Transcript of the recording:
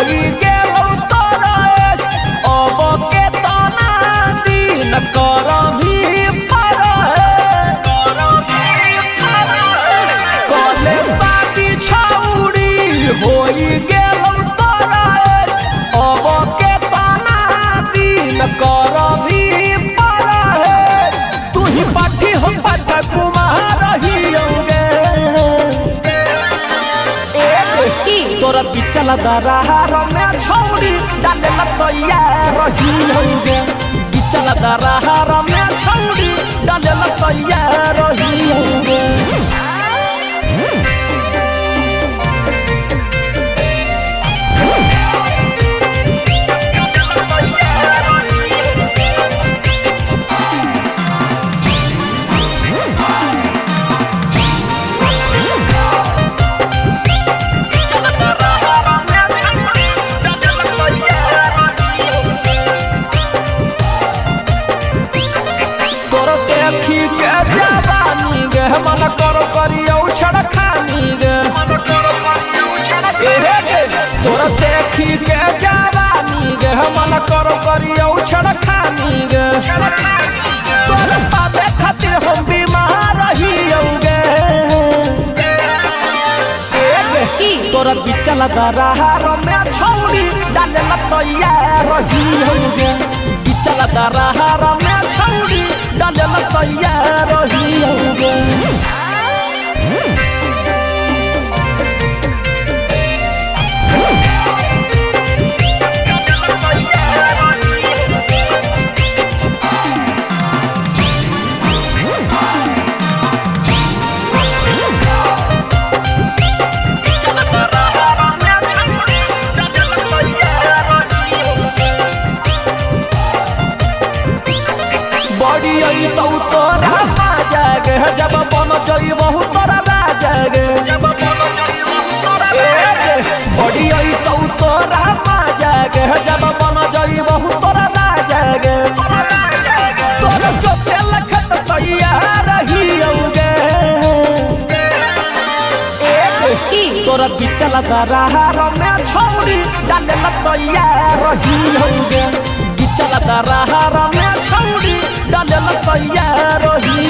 होई गेलौ तोरा अब के तना दिन करभी कले शादी छौड़ी होई गेलौ तोरा अब के तना दिन करभी तू ही पाठी हो पाठ कुमार हियौगे तोरा बिचल दरहार में छौड़ी डाले तैयार हियौगे बिचल दरहार में छौड़ी डाले तैयार हियौगे। तोर देखी के जवानी गे मन करो करियौ छड़खानी गे तोर देखी के जवानी गे मन करो करियौ छड़खानी गे तोर पावे खातिर हम बीमार रहियौ गे तोर बिचल दरहार में छौड़ी डाले तैयार रहियौ गे बिचल दरहार में छौड़ी डाले तैयार रहियौ गे। बड़ी आई तौ तोरा राजा गे जब बन जइबहु तोरा राजा गे बड़ी आई तौ तोरा राजा गे जब बन जइबहु तोरा राजा गे तोरा जोते लखत तैयार रहियौ गे तोरा बिचल दरहार में छौड़ी डाले तैयार रहियौ गे बिचल दरहार में छौड़ी डाले तैयार रहियौ।